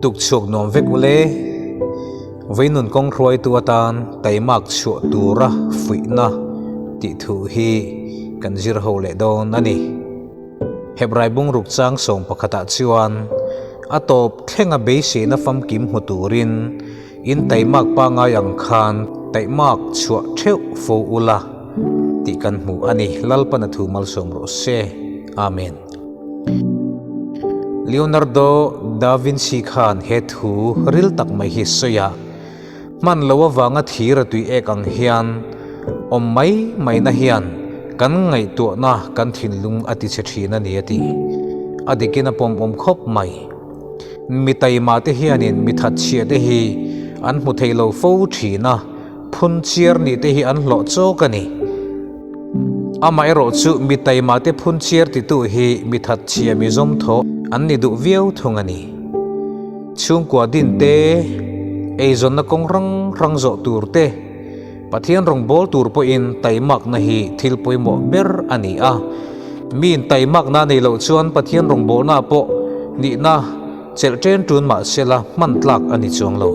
Tuk chhuak nuam vek ule. Veinun kawng hruaitu atan taimak chhuah tura fuihna tih thu hi kan zir ho leh dawn a ni. Hebrai bungruk chang sawm pakhatah chuan a tawp thlenga beiseina famkim hmu turin in taimak pangai ang khan taimak chhuah theuh fo ula tih kan hmu a ni. Lalpan a thu malsawm rawh se. Amen. Leonardo da Vinci khan he thu ril tak mai hi sawi a, Hman lo avanga thir a tui ek ang hian awm mai mai na hian kan ngaihtuahna kan thinlung a ti chhe thin a ni a ti. A dikin a pawm awm khawp mai. Mi taima te hianin mi thatchhia te hi an hmu thei lo fo thin a, phun chiar nih te hi an hlawh chawk a ni. Amaherawh chu mi taima te phun chiar titu hi mi thatchhia mi zawm thaw an ni duh viau thung a ni. Chhungkua din te, eizawnna kawng hrang hrang zawh tur te, Pathian rawngbâwl tur pawhin taimakna hi thil pawimawh ber a ni a. Miin taimakna a nei loh chuan Pathian rawngbâwlna pawh nihna chelh ṭen ṭun mah sela hman tlak a ni chuang lo.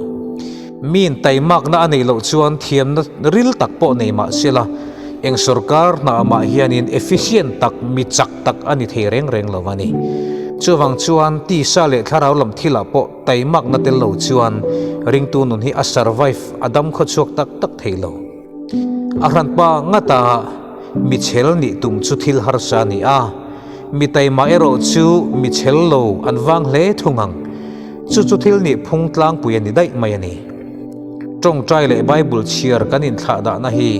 Miin taimakna a neih loh chuan thiamna ril tak pawh nei mah sela eng sorkar hna mah hianin efficient tak, mi chak tak a ni thei reng reng lo a ni. Chuvang chuan tisa leh thlarau lam thilah pawh taimakna tel lo chuan ringtu nun hi a survive, a dam khawchhuak tak tak thei lo. A hranpa ngata mi chhel nih tum chu thil harsa a ni a, mi taima erawh chu mi chhel lo an vang hle thung ang. Chu chu thil nih phung tlangpui a ni daih mai a ni. Tawngtai leh Bible chhiar kan inthlah dahna hi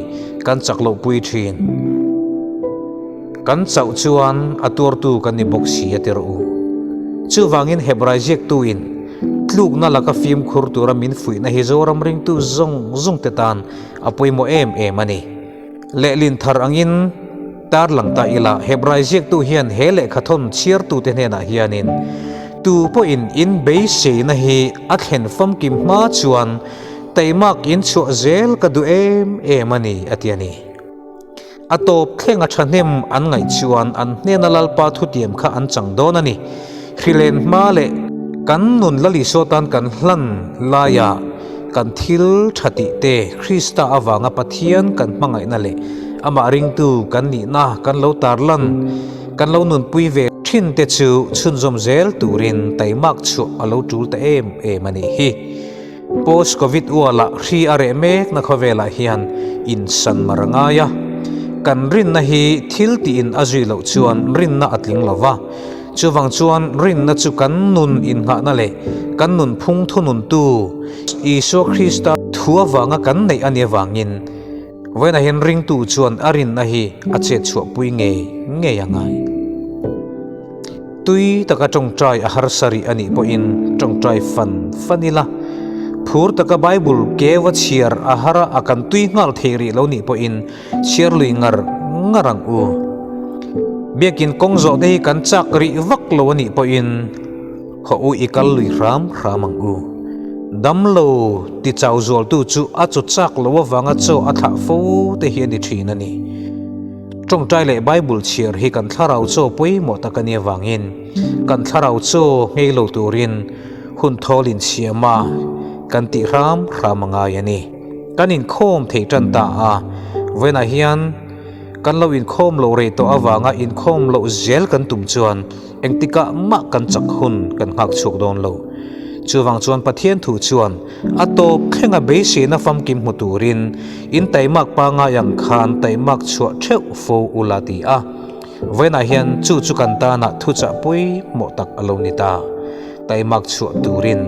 kan chak loh pui thin. Kan chauh chuan a tuartu kan ni bawk si a ti rawh u. Chuvangin Hebrai ziaktuin tlukna laka fimkhur tura min fuihna hi Zoram ringtu zawng zawng te tan a pawimawh em em a ni. Lehlin thar angin tarlang ta ila, Hebrai ziaktu hian he lehkhathawn chhiartute hnenah hianin, Tu pawhin in beiseina hi a thlen famkim hma chuan taimak in chhuah zel ka duh em em a ni, a ti a ni. A tawp thlenga thahnem an ngaih chuan an hnena Lalpa thutiam kha an chang dawn a ni. Hrilen hma leh kan nun Lalisua tan kan hlan laiah, Kan thil tha tih te, Krista avanga Pathian kan hmangaihna leh amah ringtu kan nihna kan lo tarlan, kan lo nunpui ve thin te chu chhunzawm zel turin taimak chhuah a lo tul ta em em a nih hi. Post Covid ualah hri a reh mekna khawvelah hian insan mar a ngai a. Kan rinna hi thil tiin a zui loh chuan rinna a tling lo va. Chuvang chuan rinna chu kan nun innghahna leh kan nun phung thununtu Isua Krista thu avanga kan neih a nih avangin vawiinah hian ringtu chuan a rinna hi a chet chhuahpui ngei ngei a ngai. Tui taka tawngtai a harsa rih a nih pawhin tawngtai fan fan ila, phur taka Bible keu a chhiar a har a, a kan tui nghal thei rih lo nih pawhin Chhiar lui ngar ngar ang u. Biakin kawng zawh te hi kan chak rih vak lo a nih pawhin haw u i kal lui hram hram ang u. Damlo ti chau zualtu chu a chaw chak lo avanga chaw a thlah fo te hi a ni thin a ni. Tawngtai leh Bible chhiar hi kan thlarau chaw pawimawh tak a nih avangin kan thlarau chaw nghei lo turin hun thawl insiam a kan tih hram hram a ngai a ni. Kan inkhawm thei tan ta a, vawiinah hian kan lo inkhawm loh rei tawh avanga inkhawm loh zel kan tum chuan engtikah mah kan chak hun kan nghak chhuak dawn lo. Chuvang chuan Pathian thu chuan a tawp thlenga beiseina famkim hmu turin in taimak pangai ang khan taimak chhuah theuh fo ula ti a, vawiinah hian chu chu kan tanah thuchah pawimawh tak a lo ni ta. Taimak chhuah turin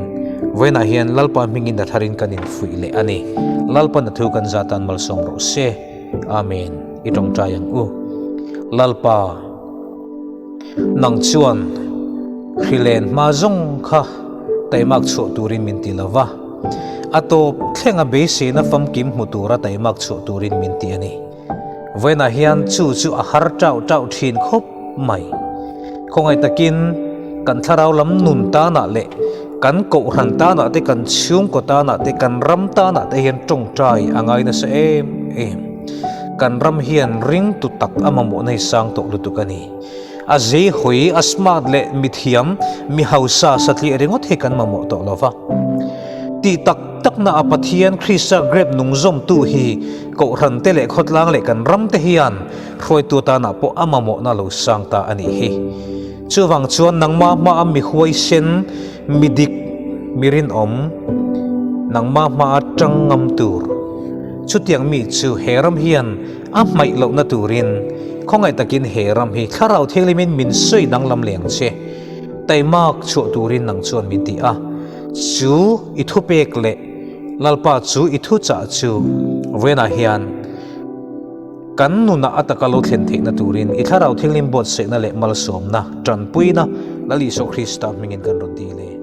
vawiinah hian Lalpa hmingin a tharin kan infuih leh a ni. Lalpan a thu kan zah tan malsawm rawh se. Amen. I tawngtai ang u. Lalpa, nang chuan hrilen hma zawng kha taimak chhuah turin min ti lo va, a tawp thlenga beiseina famkim hmu tura taimak chhuah turin min ti a ni. Vawiinah hian chu chu a har tauh tauh thin khawp mai. Khawngaih takin kan thlarau lam nun tanah leh kan kohhran tanah te, kan chhungkaw tanah te, kan ram tanah te hian tawngtai a ngai nasa em em. Kan ram hian ringtu tak a mamawh na hi sang tawh lutuk a ni. A zei hawi, a smart leh mi thiam, mi hausa satliah ringawt hi kan mamawh tawh lo va. Tih tak takna a Pathian Krista grep nung zawmtu hi Kohhran te leh khawtlang leh kan ram te hian hruaitu atanah pawh a mamawhna lo sang ta a nih hi. Chuvang chuan nangmah hmaa mi huaisen, mi dik, mi rinawm, nangmah hmaa tang ngam tur, chutiang mi chu he ram hian a hmaih lohna turin khawngaih takin he ram hi thlarau thianghlimin min sawi danglam leh ang che. Taimak chhuah turin nang chuan min ti a, chu i thupek leh Lalpa chu i thuchah chu vawiinah hian kan nunah a taka lo thlen theihna turin i Thlarau Thianghlim buatsaihna leh malsawmna, tanpuina Lal Isua Krista hmingin kan rawn dil e.